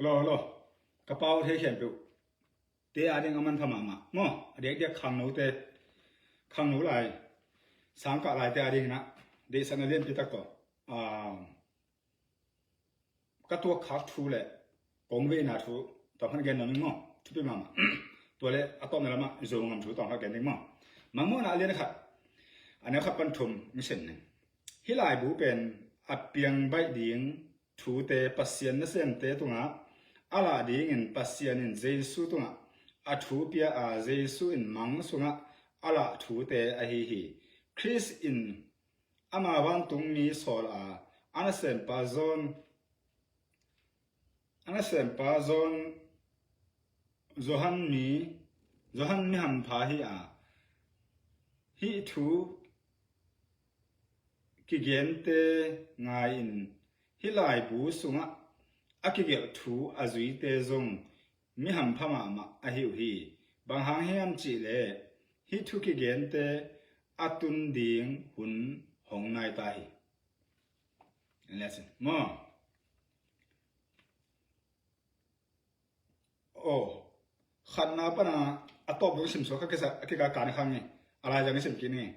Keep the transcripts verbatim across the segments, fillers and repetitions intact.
Lo, lo. Ka pau thei khempeuh te a ding a manpha mahmah maw. A diakdiak khangnote, khangno lai, sangkah laite a ding inah deihsakna lianpi tak tawh, ah, ka tuakkhak thu le kong veina thu tawh hong gen nuam ing maw. Thupi mahmah. Tua le a tawpna lamah Zogam thu tawh hong gen ding maw. Mangmuhna a lian khat, a neu khat pan thum hong sim ning. Hih laibu pen a piang baih ding thute, Pasian nasemte tungah a lah dingin Pasian in Jesu tungah a thu pia a, Jesu in mang sungah a lah thute ahi hi. Khrist in ama vantungmi sawl a, a nasempa John, a nasempa John, Johan mi, Johan mi hampha hi a, hih thu kigente ngai-in hih laibu sungah a kigelh thu a zuite zong mi hampha mahmah ahi uh hi. Bang hang hiam cihleh hih thu kigente a tun ding hun hong nai ta hi. Maw. Aw, khatna pana a tawp dong simsuak ka kisa, a kika kan khang hi. A lai zang i sim kik ni.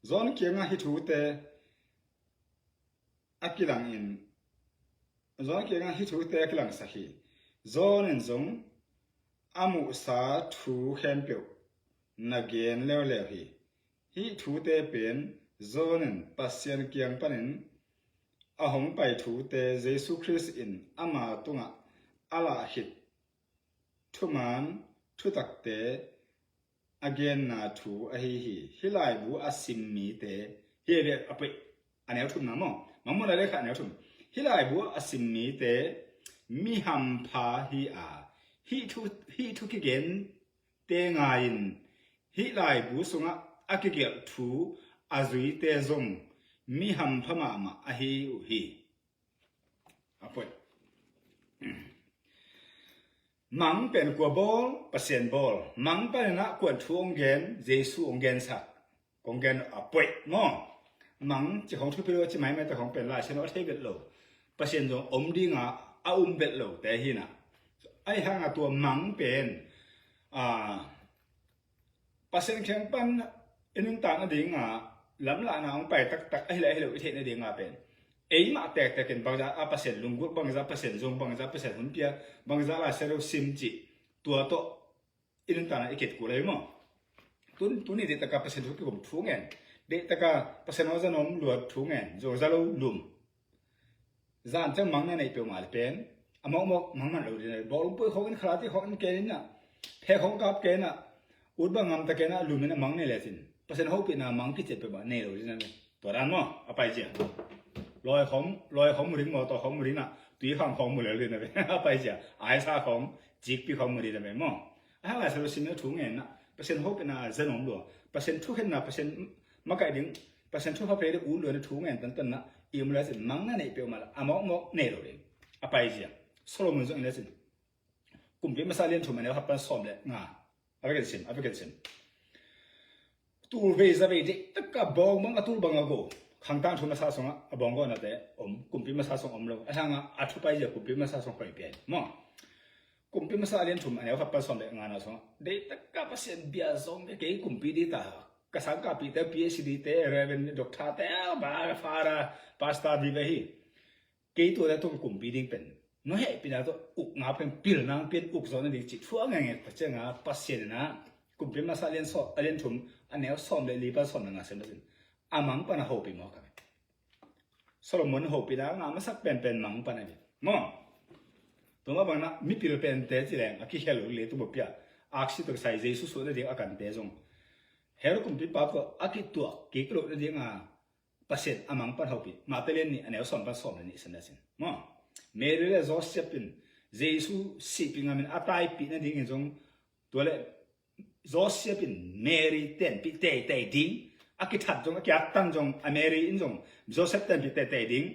John kiangah hih thute a kilangin, John kiangah hih thute a kilangsak hi. John in zong a muhsa thu khempeuh na gen leuleu hi. Hih thute pen John in Pasian kiang panin a hong pai thute, Jesu Khrist in ama tungah a lah khit thuman thutakte a genna thu ahi hi. Hih laibu a sim mite, hi ve, a puai, a neu thumna maw. Mangmuhna le khat a neu thum. Hih laibu a sim mite mi hampha hi a, hih thu, hih thu kigen te ngai-in hih laibu sungah a kigelh thu a zuite zong mi hampha mahmah ahi uh hi. A puai. Mang pen kua bawl? Pasian bawl. Mang paninah kuan thu hong gen? Jesu hong gensak. Kong gen a puai maw. Mang ci khong thupi lo, ci maimai ta khong pen Lai Siangtho a thei vet lo, Pasian zong om dinga a um vet lo te hinah. Ahi hanga tua mang pen, a, Pasian kiang pan i nuntak nadinga lamlahna hong pai taktak ahi le ahi lo i theih nadinga pen eimah tektek in bangzah a Pasian lunggulh, bangzah Pasian zong, bangzah Pasian hun pia, bangzah Lai Siangtho sim cih tua tawh i nuntakna i kit kul ahi maw. Tun, tuni deihtaka Pasian thu kikum thu ngen. Deihtaka Pasian hong za nuam lua thu ngen. Zo za lo lum. Zan ciang mang na neih peuhmah le pen a mawkmawk mang man lo ding. Bawlung puai khawng in, khalati khawng in ken inah, phek khawng kap ken inah, ut bang ngamta ken inah, lum inah mang nei lecin Pasian hopihna mang kiciat peuhmah nei lo ding. Tua dan maw, a paizia. Lawi khawng, lawi khawng mu ding, mawtaw khawng mu ding inah, tui khang khawng mu lel ding na ve. A paizia. Aisa khawng, cikpi khawng mu ding na ve maw. A hang Lai Siangtho sim na thu ngen na, Pasian hopihna za nuam lua, Pasian thukhenna, Pasian makaih ding, Pasian thupha pe ding ut lua na thu ngen tantan na, i um lecin mang na neih peuhmah la a mawkmawk nei lo ding. A paizia. Solomon zong in lecin, Kumpi Masa lian thum a neu khat pan sawm le nga. A vekin sim, a vekin sim. Tul vei za vei deihtaka bawng bang a tul bang a go. Khangtang thu masa sungah a bawng go nate om, Kumpi Masa sung om lo. A hanga a thu paizia Kumpi Masa sung hoih pian maw. Kumpi Masa lian thum a neu khat pan sawm le nga na sungah, deihtaka Pasian bia zong bia kei kumpi ding ta. Ka sangkahpihte, P H D te, Reverend, Doctor te, ba, Father, Pastor vive hi. Kei tuate tung kumpi ding pen no hehpihna tawh uk nga pen pil nang pian uk zawh nading cih thu a ngenget ta cianga Pasian inah Kumpi Masa lian sawm, a lian thum a neu sawm le li pan sawm le nga sem ta sin a mang pan a hopih mawk a ve. Solomon hopihna a ngah masak penpen mang pan a ve maw. Tua mah bangna mipil pente ci leng a kikhel lo le tu bopia aksi tawh kisai Jesu suah nading a kante zong Herod kumpipa tawh a kituak kik loh nadinga Pasian a mang pan hopih. Mate lian nih a neu sawm pan sawm le nih sem le sin maw. Mary le Joseph in Jesu sihpih ngamin a taipih nadingin zong, tua le Joseph in Mary tenpih teitei ding, a kithat zong, a kiattan zong, a Mary in zong Joseph tenpih teitei ding.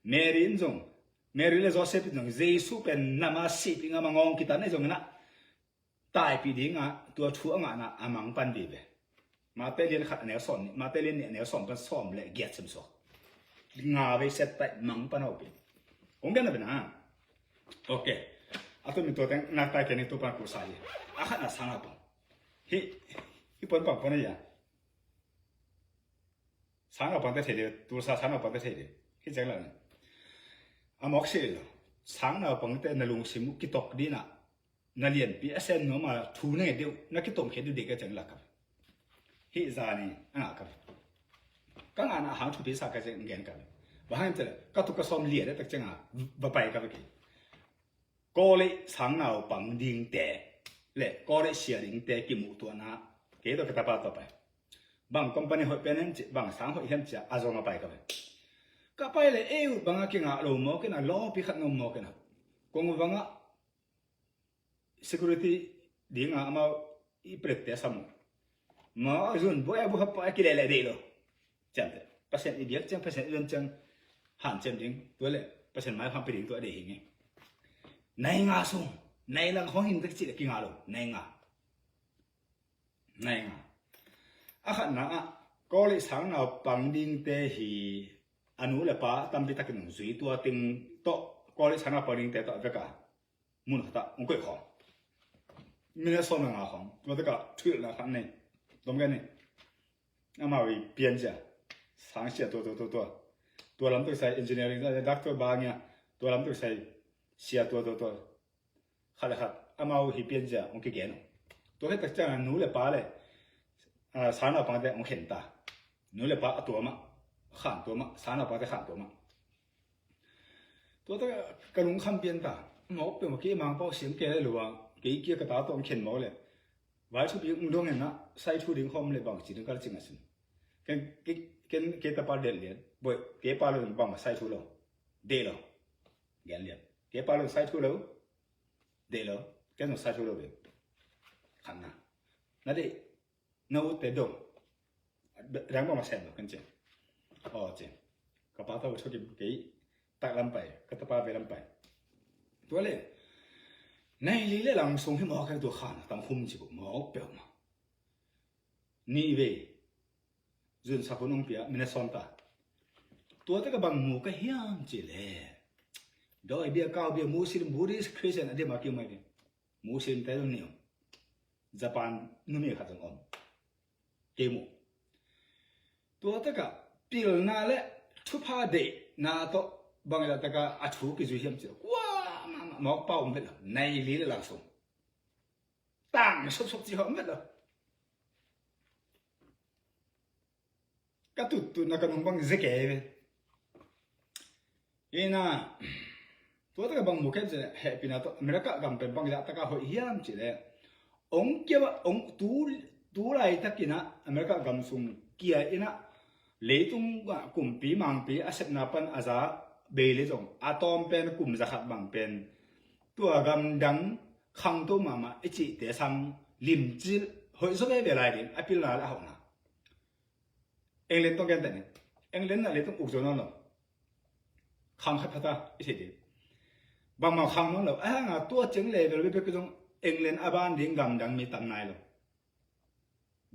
Mary in zong, Mary le Joseph in zong Jesu pen nama sihpih ngam a ngawng kitan ahi zongin ah taipih dinga tua thu a ngahna a mang pan vive. Mate lian khat a neu sawm nih, Mate lian nih a neu sawm pan sawm le giat sem suak. nga vei set taih mang pan a upin. Kong gen na bena. Ok. A tu mi tua teng nak tai keni tu pan ku sa hi. A khat na sang a pang. Hi, hi pon pang pon a ya. Sang a pang te thei de, tu sa sang a pang te thei de. Hi cheng la na. A mok si lo. Sang na pang te na lungsim kitok di na. Na lianpi a sen nuam a thu na nget deuh, na kitomkhia deuh deuh ka ceng lak ka. Hih zani a ngah ka. Ka ngahna hang thupi sa ka ceng gen ka. Bang hang hiam cih leh ka tuk ka sawm lian a tak ceng a va pai ka va ki. Kawlei sang naupang dingte le kawlei sia dingte kimuhtuahna kei tawh ka tapa tawh pai. Bang company hoih pen hiam cih, bang sang hoih hiam cih a zong a pai ka va. Ka pai le ei uh bang a kingah lo mawk in a lawpi khat ngom mawk in a. Kong bang a security ding a amau i prek te sam. Ma zun boi a bu hap a kilele dei lo. Ciang te. Pasien i biak ciang, pasien i zun ciang. Han ciang ding. Tua le. Pasien mai hang pe ding tua dei hi nge. Nai nga sung. Nai lang hong hin tak ci le kinga lo. Nai nga. Nai nga. A khat na a. Kawlei sang naupang ding te hi. A nu le pa tampi takin zui tua ting to. Kawlei sang naupang ding te to veka. Mun khat ah hong koih khawm. Minute sawm le nga khawm. Tua tekah thuhilhna khat nei. Dom gen ni. Amau i pianzia. Sang sia tua tua tua tua. Tua lam tuk sai engineering, doctor bangia. Tua lam tuk sai sia tua tua tua. Khat le khat. Amau hi pianzia hong kigen uh. Tua hi tak ciang nu le pa le. Ah, sang naupang te hong khen ta. Nu le pa a tua mah. Khan tua mah. Sang naupang te khan tua mah. Tua ta ka lungkham pian ta. Mawk peuh mah kei mangpau siam kei le lua. Kei kia ka ta tawh khen mawk le. Vai thupi ung dong hen na sai thu ding khawm le bang ci ding kal cing a sin. Ken, ken, ken, kei tapa del lian. Boi, kei pa lo bang ma sai thu lo. Del lo. Gen lian. Kei pa lo sai thu lo. Del lo. Ken lo sai thu lo be. Khan na. Na de. Na u te dong. Rang ba ma sen lo kan ceng. Aw ceng. Ka pa tawh thukim kei tak lam pai, ka tapa ve lam pai. Tua le. Nai li le lang sung hi mawk ka tua khan tam khum ci bu mawk peuh ma. Ni ve. Zun sa hun ong pia, minute sawm ta. Tua te ka bang mu ka hiam ci le. Dawi bia, kau bia, Muslim, Buddhist, Christian, a dia ma kiu mai bia. Muslim te zong ni om. Japan numi khat zong om. Kei mu. Tua taka pilna le thupha deihna tawh bangla taka a thu kizui hiam cih. Kua mama mawk pa om vet lo. Nai li le lang sung. Tang sop sop ci hom vet lo. Ka tuttutna ka nung bang zia kei ve. Ina, tua taka bang mu kei ve cih leh hehpihna tawh America gam pen bang zah taka hoih hiam cih leh ong kia, ong tu, tu laitakin ah America gam sung kia in ah leitung ah kumpi mangpi a sepna pan a za bei le zong a tawm pen kum za khat bang pen tua gamdang khangto mahmah i cihte sang limcil hoih zaw veve lai ding a pilna le a hauhna. England tawh genteh ni. England na leitung uk zo nawn lo. Khang khat phata i thei ding. Bangmah khang nawn lo. A hanga tua ciang level bek bek zong England a ban ding gamdang mi tam nai lo.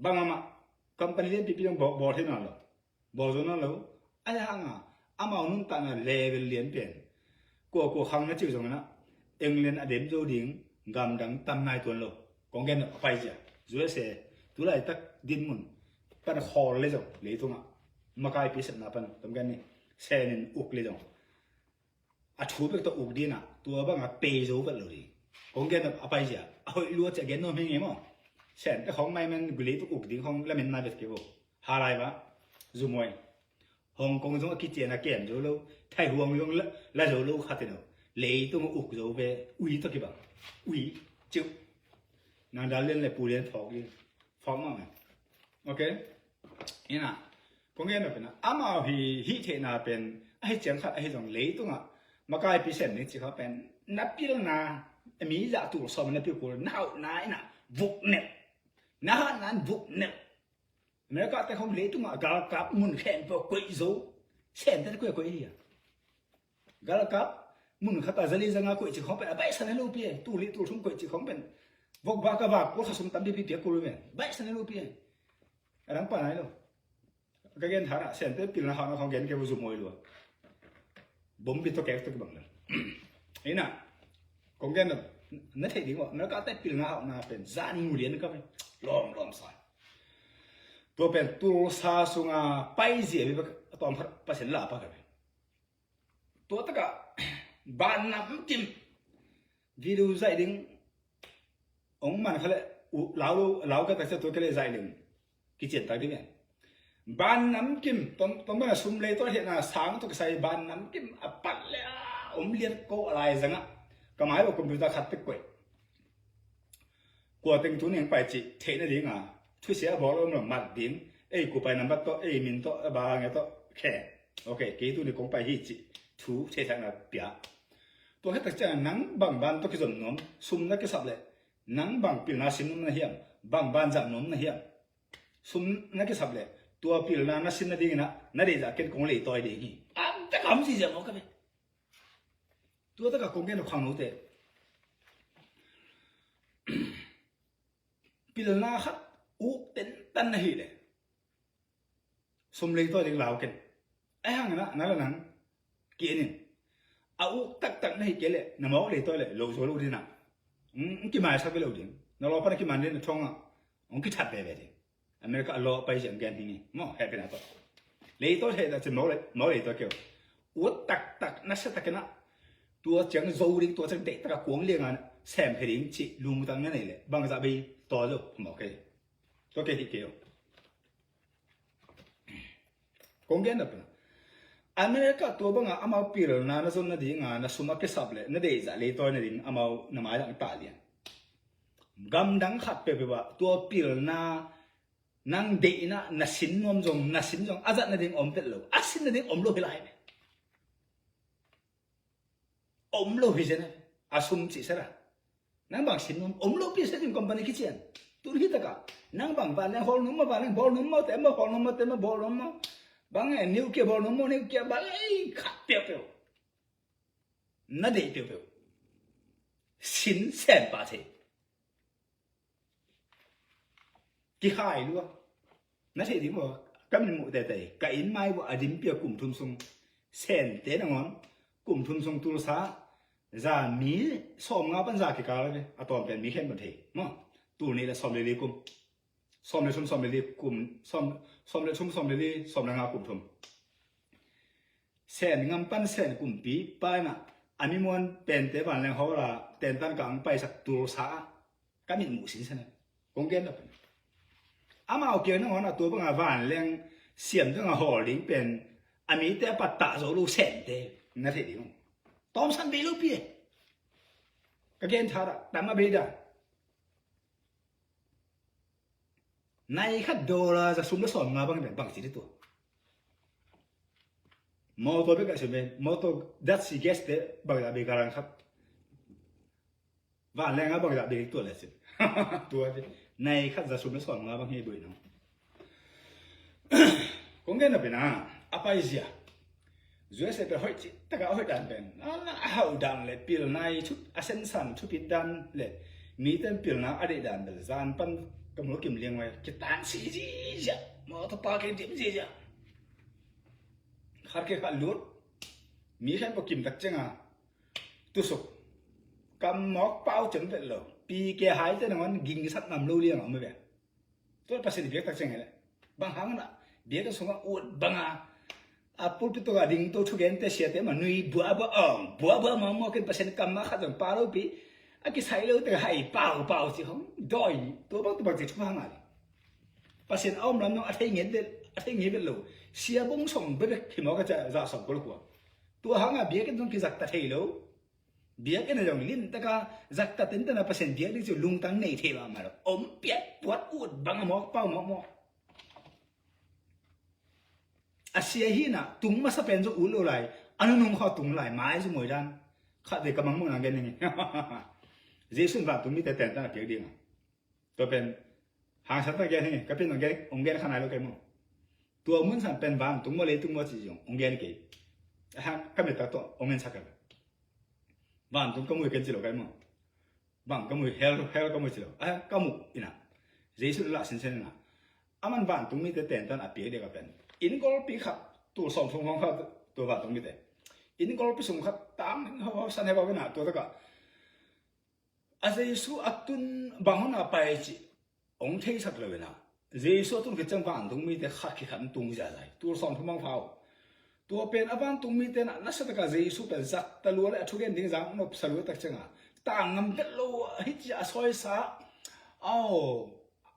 Bangmah company lianpipi zong bawl, bawl thei nawn lo. Bawl zo nawn lo. A hanga amau nuntakna level lian pen. Kua kua khang na cih zong na England a dem zo ding gamdang tam nai tuan lo. Kong gen a pai zia. U S A tulaitak dinmun pan khawl le zong leitungah makaipi sepna pan tam gen ni. Senin uk le zong a thu bek tawh uk dinah tua bangah pei zo vet lo ding. Kong gen a pai zia. A hoih lua ciah gen nuam hi nge maw? Sente khawng maimen leituk uk ding khawng lamen nai vet kei vo. Halai va. Zumoi. Hong Kong zong a kician a kem zo lo, Taiwan zong la, la zo lo khat in lo. Leitung a uk zo ve, ui tawh kibang. Ui, ciu. Nang dal lian le pu lian phawk ding. Phawk mah mah. Ok? Ina. Kong gen lo pen a. Amau hi, hih theihna pen. A hi ciang khat, a hi zong leitung a. Makaipi sem ni ci kha pen. Na pilna. Mi zah tul sawm na pil kul. Na hauhna ina. Vuk nel. Na hatna in vuk nel. America te khawng leitungah galkap mun khempeuh koih zo. Sente koih koih hi a. Galkap mun khata zali zanga koih cik khawng pen a baihsan a lopi e. Tul li tul thum koih cik khawng pen. Vok ba ka vak kul khasum tampi pipi a kul pen. Baihsan a lopi e. A dang pa nai lo. Ka gen thadah, Sente pilna hauhna khong gen kei vo, zum huai lua. Bombi tawh kek tawh kibang lo. Ina, kong gen na, na theih ding vo, America te pilna hauhna pen zan mu lian ka ve. Lawm lawm sa. Tua pen Tulsa sunga paizia bek a tawm khat Pasian la pa ka ve. Tua takah ban namkim video zaih ding. Ong man kha le, lau lo, lau ka tak cia tua ka le zaih ling. Kician tak ding en. Ban namkim, tom, tom bana sum lei tawh hehna sang tawh kisai ban namkim a pat le a om liat ko a lai zangah. Ka mai lo computer khat tek koih. Kua teng tuni ong pai cih theih nadinga thusia a bawl om lo mat ding. Ei, ku pai nambat tawh, ei, min tawh, a ba nge tawh khe. Ok, kei tuni kong pai hi cih thu theihsakna pia. Tua khit tak ciangin nang bang ban tawh kizom nuam, sum na kisap leh nang bang pilna sin nuam na hiam, bang ban zang nuam na hiam. Sum na kisap leh tua pilna na sin nadingin ah na deihzah ken kong leitawi ding hi. Am tak a om ziahziah maw ka ve. Tua takah kong gen lo khangnote. Pilna khat uk tentan na hih leh sum leitawi ding lau ken. Ahi hangin ah na le nang ki-en in. A uk taktak na hih kei leh na mawk leitawi leh lo zo lo ding ah. Ong kimaisak ve lo ding. Na lawpa na kiman ding na thawngah ong kithat veve ding. America a law a pai ziah gen hi ni maw, hehpihna tawh. Leitawi heh tak cin mawk leitawi kei uh. Ut taktak na sia takin ah tua ciang zo ding, tua ciang deih taka kuang lianga sem phei ding cih lungtang na nei leh bangzah bei tawi lo maw kei. Tua kei hi kei uh. Kong gen na pina America tua banga amau pilna na zon nadinga na sum a kisap leh na deihzah leitawi nading amau na mailam tah lian. Gamdang khat peuhpeuh ah tua pilna nang deihna na sin nuam zong, na sin zong a zat nading om vet lo, a sin nading om lo hi lai ve. Om lo hi zen a sum cih sera. Nang bang sin nuam om lo pi se ding company kician. Tun hi taka nang bang vanleng hawl nuam maw, vanleng bawl nuam maw, te maw hawl nuam maw, te maw bawl nuam maw. Bang e nuclear bawl nuam maw, nuclear bang ei khat peuhpeuh. Na deih peuhpeuh. Sin sem pah thei. Kikhai lua. Na theih ding maw? Ka min muh teitei. Ka inn mai vua a dim pia kum thum sung. Sente nangawn kum thum sung Tulsa za mi sawmnga pan za kikal ve. A tawm pen mi khen pan thei maw? Tul nih le sawm le li kum. Sawm le thum, sawm le li kum. Sawm, sawm le thum, sawm le li, sawm le nga kum thum. Sen ngam pan Sen kumpi pa inah a mi muan pente vanleng hawla tentan ka ang paisak Tulsa ah ka mit muh sinsen a kong gen dap. Amau kiang nangawn a tua banga vanleng siam danga hawl ding pen a mite a pattah zo lo Sente na theih ding uh. Tawmsan bei lo pi e. Ka gen thadah tam a bei dan. Nai khat dollar za sum le sawm nga bang pen bang ci di tua. Motor bek a sim pen motor datsi gas te bang za bei garan khat. Vanleng a bang za bei tua le sim. Tua di nai khat za sum le sawm nga bang hi boi nang. Kong gen na pen a a paizia. U S A pen hoih cih taka a hoih dan pen a hauh dan le pilna i thu a sensan thupit dan le mite pilna a deih dan bel zan pan ka mul kim liang mai kitan si zizia. Mawtaw pa kei dim zizia. Khat kei khat lut. Mi khen pawh kim tak cianga tusuk. Kam mawk pau cem vet lo. Pi ke hai te nangawn ging sat nam lo liang a om ve. Tua Pasian biak tak ciang hi leh bang hang na biak sungah ut banga a pulpit tungah ding to thugente siate ma nui buabua awng buabua mawkmawk in Pasian kammal khat zong pau lopi a kisai lote hai paupau ci hong dawi tua bang tua bang ci thu hang a ding. Pasian a om lam nong a thei nget vet a thei nget vet lo sia bong song bebek hi mawk a ca zah sawm kul kua tua hangah biak in zong kizakta thei lo. Biakinn a zong limtaka zakta tentena Pasian biak ding cu lungtang nei thei mahmah lo. Om piat puat ut bang a mawk pau mawkmawk. A sia hinah tung masa pen zong ut lo lai. A nunung khaw tung lai mai zu mawi dan. Khat vei ka mangmuhna gen ning. Jesuh in vantung mite tentena piak dinga. Tua pen hangsan tak gen hi, ka pin ong gen, ong gen kha nai lo kei maw. Tua mun san pen vantung maw leitung maw ci zong ong gen kei. Aha, ka mit tak tua ong gen sak kei. Vantung ka mui ken ci lo kei maw. Bang ka mui hell, hell ka mui ci lo. Aha, ka muh ina. Jesuh lah sinsen ina. Aman vantung mite tentan a piak dek a pen Inn golpi khat, tul sawm thum hong khat, tua vantung mite. Inn golpi sung khat tang hauhau san hauhau inah, tua takah a Jesu a tun bang hunah pai cih hong theisak lo inah, Jesu a tun khit ciang vantung mite khat khit khat an tung ziazai, tul sawm thum hong pha uh. Tua pen a vantung mite inah nasa takah Jesu pen zak ta lua le a thugen ding zak nop sa lua tak ciangah, tang ngam vet lo, hih ciah a sawisa, aw,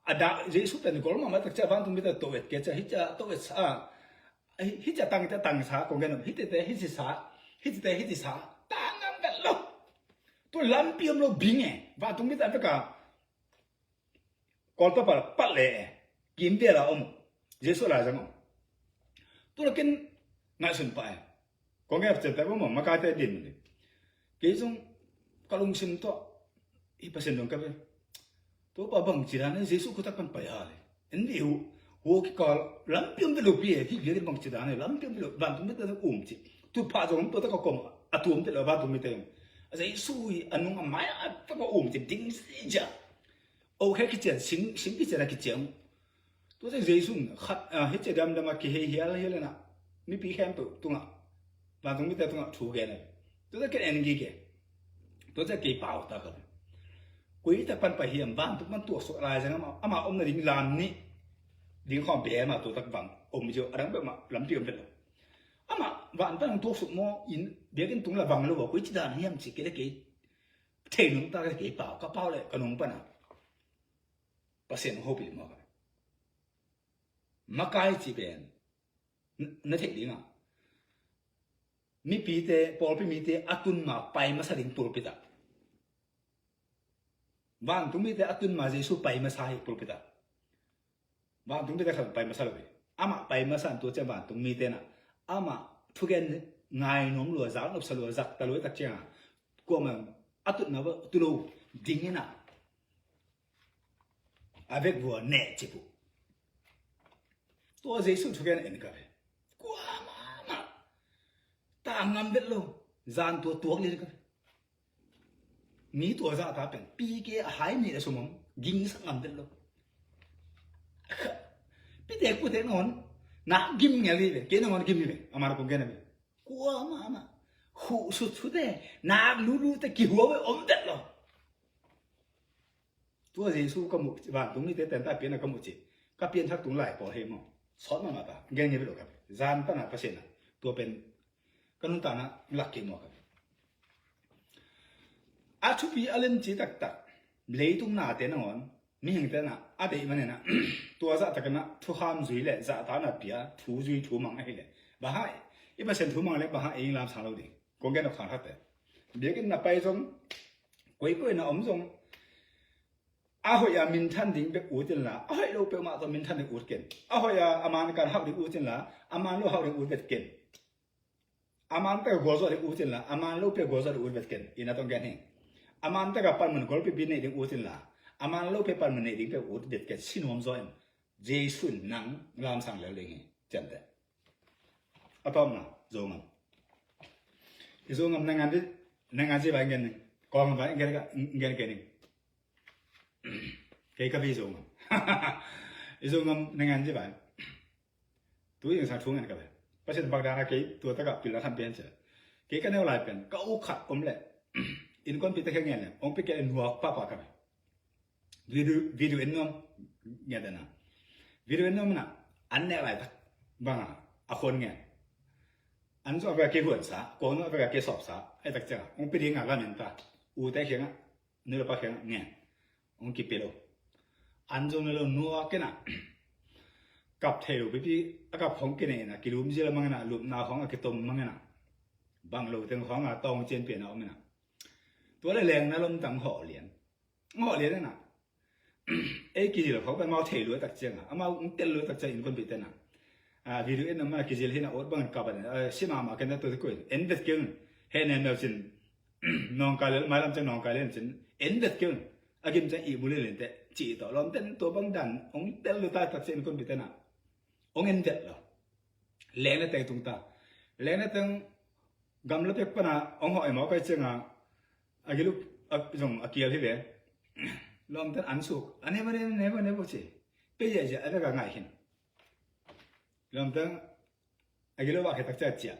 a dah Jesu pen gol mahmah tak ciah vantung mite to et kei ciah, hih ciah to et sa, hih ciah tang ciah tang sa, kong gen om, hih tete hih ci sa, hih tete hih ci sa, tang ngam vet lo. Tua lampi om lo bing e, vantung mite a vekah kawltapa pat le e, kim vel a om, Jesu laizang om. Tua lo ken ngaihsun pah e. Kong gen a cian tak om, makaite din. Kei zong ka lungsim tawh, hih Pasian dong ka ve. Topa bangci dan e, Jesu khutak pan pai ha le. En ve uh, hua kikal lampi om ve lo pi e, hih biakinn bangci dan e, lampi om ve lo, vantung mite um ci. Tutphah zong om tua tak a kom, a tuam te lo vantung mite um. A Jesu hi a nung a mai a tak a um ci, ding ci. Okhei kician, sing, sing kician a kician. Tua ciang Jesu in khat, ah, hih ciah damdam a kihei hialhial inah mipi khempeuh tungah, vantung mite tungah thu gen a. Tua ciang ken en gige. Tua ciang kei pau ta ka. Koi tak pan pai hiam, vantung pan tuaksuak laizang amah, amah om nading lam nih ding khawng bia mah tua tak bang om zia, a dang bek mah lampi om vet lo. Amah van pan tuaksuk maw, inn, biakinn tung la bang lo a, koi ci dan hiam ci kei le kei thei nung ta ka, kei pau, ka pau le ka nung pana Pasian hopih maw ka. Makai ci pen na, na theih dingah mipite, pawlpi mite a tun ma pai masa ding pulpit ah. Vantung mite a tun ma Jesu pai masa hi pulpit ah. Vantung mite khat pai masa lo hi. Amah pai masa an tua ciang vantung mite na amah thugen ngai nuam lua, zak nopsa lua, zak ta lua tak ciangah kuamah a tutna va tu lo ding inah a vek vua neh cip uh. Tua Jesu thugen en ka ve. Kuamah mah tang ngam vet lo. Zan tua tuak lian ka ve. Mi tua zahta pen pike a hai nih a sum om, gingsak ngam vet lo. Pite kute nangawn nak gim ngel hi ve. Kei nangawn gim hi ve. Amah na kong gen a ve. Kuamah mah khuh sutsute, nak lutlute kihua ve om vet lo. Tua Jesu ka muh, vantung mite tenta pianna ka muh cih ka pianthak tung lai pawl hei maw? Sawt mahmah ta, gen ngei beh lo ka. Zan pana Pasian ah tua pen ka nuntakna lak kei maw ka. A thupi a lemci taktak leitung nate nangawn mihingte na a deih manin ah tua zahtakin ah thukham zui le zahtakna pia, thu zui thu mang ahileh bang hang i Pasian thu mang le bang hang ei lamsang lo ding. Kong gen a khang khatte biakinn na pai zong, koikoi na om zong, a hoih a minthan ding bek ut inla, a hoih lo peuhmah tawh minthan ding ut ken. A hoih a a man kan hauh ding ut inla, a man lo hauh ding ut vet ken. A man pek a gualzawh ding ut inla, a man lo pek a gualzawh ding ut vet ken. Ina tong gen hi. A man pek a panmun golpipi neih ding ut inla, a man lo pek panmun neih ding pek ut vet ken. Si nuam zaw in. Jesu in nang lamsang lel ding hi. Ciamteh. A tawpna, Zongam. I Zongam nangan di, nangan di vai ngen ning. Kawng vai ngen ka, ngen ke ning. Kei ka vi Zongam. I Zongam nangan di vai. Tu ing sa thu ngen ka vai. Pasian bak dana kei tua taka pil a khan pian cia. Kei ka neu lai pen ka u khat om le. Innkuanpihte khe ngen le ong pi ke le nuak papa ka vai. Video, video en nuam ngen dana. Video en nuam na an nek lai tak banga a khon ngen. An zong a veka kei huansa, kong zong a veka kei sawpsa. Ai tak cianga ong pi dinga lamen ta. Ute khianga, nulapa khianga ngen. Ong kipi lo. An zong ne lo nuak kena. Kap thei lo pipi a kap khong kine ina kilum zia la mangena, lupna khong a kitom mangena. Bang lo teng khong a tawng cian piana om ina. Tua le leng na lom tang hawh lian. Hawh lian ina. Ei kizil khong pen mau thei lua tak cianga, amau tel lua tak cianga innkuanpihte na. A video en na mana kizil hina ot bangin kaban, a, si mama ken na tua te koin en vet keng. He nen mel cin. Nawngkai lel, mailam ciang nawngkai lel cin en vet keng. A gim ciang ihmu lel in te cih tawh lawm ten tua bang dan ong tel lua ta tak cianga innkuanpihte na. Ong en vet lo. Leng na teng tung ta. Leng na teng gamla pek pana ong hawh i mawk ai cianga a giluk zong a kial hi ve. Lawm ten an suk a never never never ci. Pe ziahziah a veka ngai khin. Lamtang a gilo ba khe tak cia cia.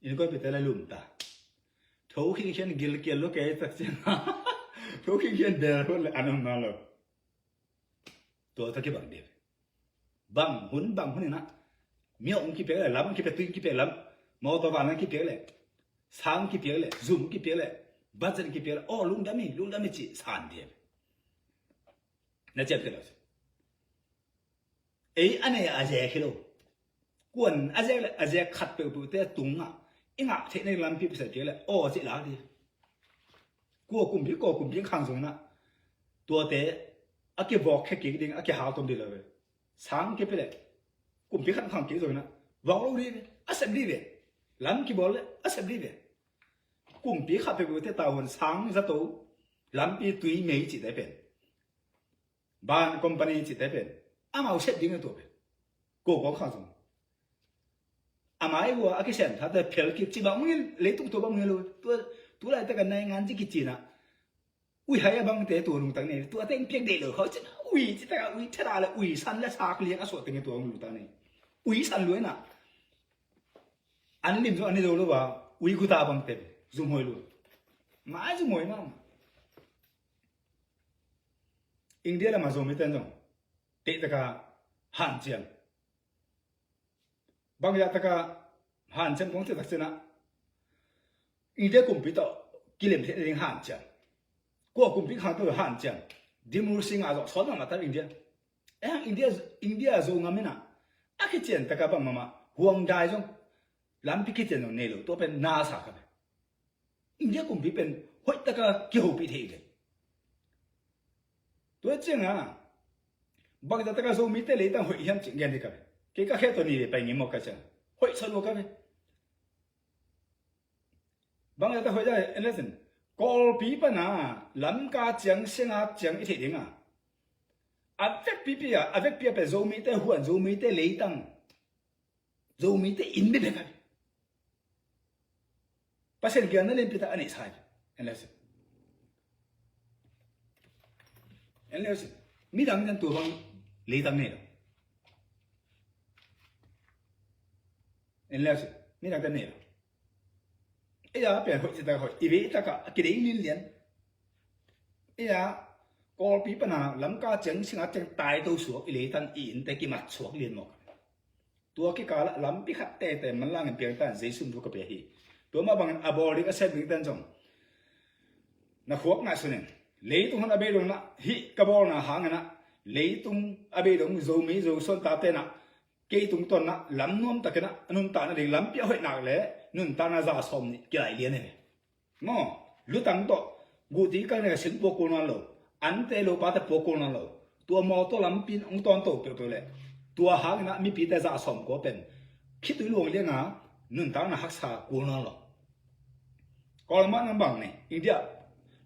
In koi pite la lum ta. Tho khing khian gil kial lo kei tak cia. Tho khing khian bel hot le an om na lo. Tua ta kibang ding. Bang hun bang hun ina. Myo ong kipiak le lam ong kipiak tui ong kipiak lam. Motor van ong kipiak le. Sang kipiak le. Zum kipiak le. Budget kipiak le. Oh lungdam hi lungdam hi ci san ding. Na ciam te lo. Ei a nei a zek hi lo. Kuan a zek le a zek khat peuhpeuh te tungah i ngah theih nei lampi pasal kei le aw cih lak ding. Kua kumpi kua kumpi khang zong inah tuate a kivawk khe kik ding a kihal tom ding lo ve. Sang kei pe le kumpi khat khang kik zong inah vawk lo ding ve. A sep ding ve. Lam kibawl le a sep ding ve. Kumpi khat peuhpeuh te tahuan sang zato lampi tui mei cihte pen ban company cihte pen amau sep ding a tua pen ko kong khang zong. Amai hua a kisem thate phel kik ci bang mungil leitung tua bang mungil lo. Tua tulai taka nai ngan ci kicinah ui hai a bangte tua lungtang nei tua teng piak dei lo khau cin ui ci taka ui thera le ui san le sak liang a suah teng tua lungtang nei. Ui san luaina an lim zo an ni zo lo ba ui guta bangte zumhoi lo. Mai zumhoi ma. India lama Zomite zong tehtaka hanciam. Bangzah taka hanciam kong tetak cinah India kumpi tawh kilem theih nading hanciam. Kua kumpi khang tawh hanciam. Dimur singah zawh sawn mahmah tal India. Eh India India zo ngam inah a kician taka bang mahmah huang dai zong lampi kician zong nei lo tua pen nasa ka ve. India kumpi pen hoih taka kihopih thei ve. Tua cianga bangza taka Zomite leitang hoih hiam cih gen hi ka ve. Kei ka khe tawh ni ve pai ngim maw ka ciang hoih sa lua ka ve. Bangza ta hoih za en lesin Kawlpi pana lamka ciang senga ciang i theih dinga a vekpipi a a vekpi a pen Zomite huan Zomite leitang Zomite inn bia bia ka ve. Pasian gelna lianpi tak a neih sai. En leusin. En leusin. Midang ten tua bang leitang nei lo. En leusin. Midang ten nei lo. Ei a pian hoih citak hoih i vei taka a kidei linlian. Ei a Kawlpi pana lamka ciang singa ciang taito suak i leitang i innte kimat suak lian mawk. Tua kikalah lampi khat tete manlangin piangtan Jesu thu ka pia hi. Tua mah bangin a bawl ding a sem ding ten zong na khuak ngaihsunin leitung hon a beidong nah hih ka bawlna hanginah leitung a beidong Zomi Zosuan tate nah kei tungtawnnah lam nuamtakinah a nuntakna ding lampi a hoihnak le nuntakna za sawm nih kilaih lian hi. Maw lutang tawh guhti kang nek a sing pua kul nawn lo. Ante lo pate pua kul nawn lo. Tua mawtaw lampi in hong tawnto peuhpeuh leh tua hanginah mipite zah sawm kua pen khitui luang lianga nuntakna haksa kul nawn lo. Kawlmah nang bang ni India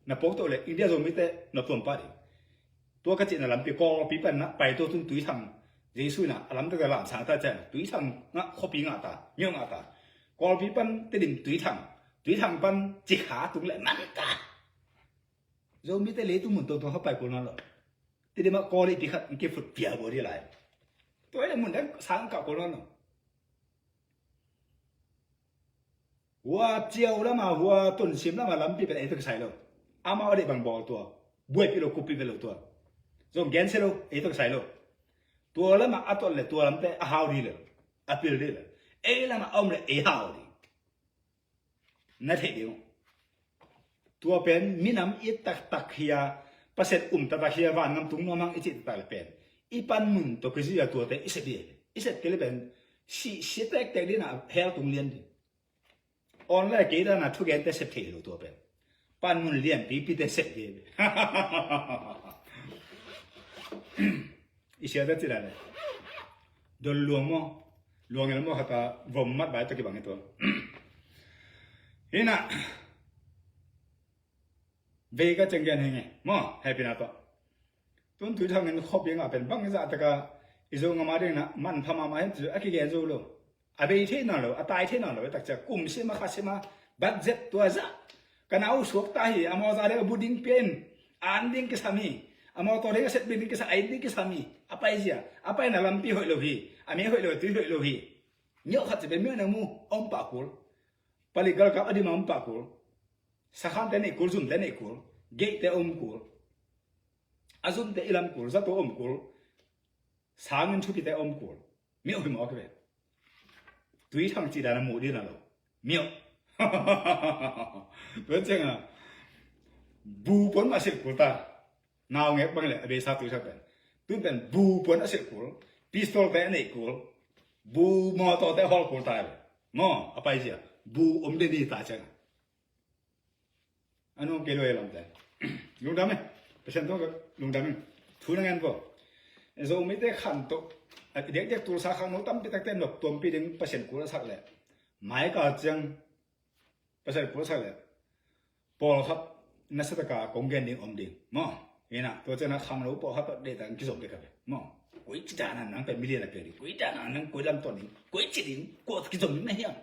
na puaktoh leh India Zomite na tuampah ding. Tua ka cihna lampi Kawlpi panna paito tun Tuithang Jesu inah a lamdang a lamsang ta cian Tuithang ngah khuapi ngah ta myo ngah ta. Kawlpi pan Tedim Tuithang Tuithang pan Cikha tung le man ta. Zomite leitung mun tongtong ha pai kul nawn lo. Tedim ah Kawl ih pi khat in kifut pia bua di lai. Tua le mun dang sang kah kul nawn lo. Hua ciau lama hua tunsim lama lampi pen ei tawh kisai lo. Amau a deih bang bawl tua buaipih lo kuppih ve lo tua. Zong gensia lo ei tawh kisai lo. Tua lama a tawt le tua lamte a hau dih lo. A pil dih lo. Ei lama a om le ei hau dih. Na theih dih uh. Tua pen minam i taktak hia Pasian um taktak hia vangam tung nuamang i cih taktak le pen i panmun tawh kizui a tuate i sep dih. I sep kei le pen sihsia tektek dih na hell tung lian dih. Online kei dana thugente sep thei lo tua pen. Panmun lianpipite sep ve. I siate ci dale. Don luang maw. Luang el maw hata vom mat bai to kibang tua. Hina. Vei ka cenggen henge maw hepina to. Tun Tuithang in khuapi ngah pen bangzah taka i zo ngam a dingna manpha mahmah hiam ci a kigen zo lo. A bei thei nawn lo a tai thei nawn lo a takcia kum sima kha sima budget tua zah. Ka nau suak ta hi a mawza ding a bu ding pia in an ding kisam hi. A mawtaw ding a set ding kisam a in ding kisam hi. A paizia a paina lampi hoih lo hi. A mi hoih lo, tui hoih lo hi. Miauh khat ci pen miauh na mu a om pah kul. Palik galkap a dim a om pah kul. Sakhante neih kul, zumte neih kul. Geihte a om kul. A zumte i lam kul, zato a om kul. Sangin thupite a om kul. Miauh hi mawk hi ve. Tui thang cih dan a muh ding a lo. Miauh. Tua ciangin a bu puan mah silh kul ta. Naungek bang le a beisa tui thang pen. Tun pen bu puan a silh kul. Pistol te a neih kul. Bu mawtaw te a hawl kul ta ve. Maw, a paizia. Bu om den hi ta ciangin. A nuam kei lo e lamte. Lungdam e. Pasian tawh lungdam e. Thu na ngen vo. Zomite khan tawh. A diakdiak tulsa khangno tampi takte nop tuampi ding Pasian kul a sak le. Mai kal ciang Pasian kul a sak le. Pawlkhat nasa taka kong gen ding om ding. Maw. Ina, tua ciang a khangno pawlkhat tawh deihtak kizom ding ka ve. Maw. Koi ci dan a nang pen milian a piang ding. Koi dan a nang koi lam tawn ding. Koi ci ding. Kua kizom ding na hiam.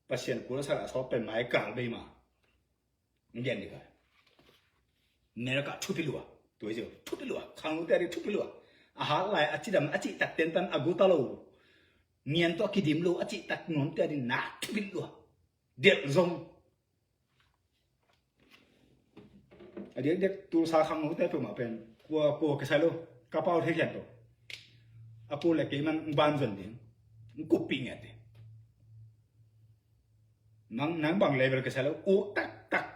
Pasian kul a sak a sawt pen mai kal bei ma. Ngen ding ka. America thupi lua. Tua hi zio thupi lua. Khangno te a ding thupi lua. A hat lai a cidam a cihtak tentan a guta lo. Nian tawh a kidim lo a cihtak nuamte a ding na thupi lua. Delh zong. A diakdiak tulsa khangnote peuhmah pen kua kua kisai lo. Ka pau thei khian to. A kul le keiman ng ban zon ding. Ng kuppih ngiat ding. Nang, nang bang level kisai lo. Uk taktak.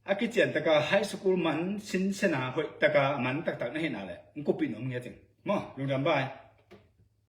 A kician taka high school man sinsena hoih taka man taktak na hihna le. Ng kuppih nuam ngiat ding. Maw, lungdam bye.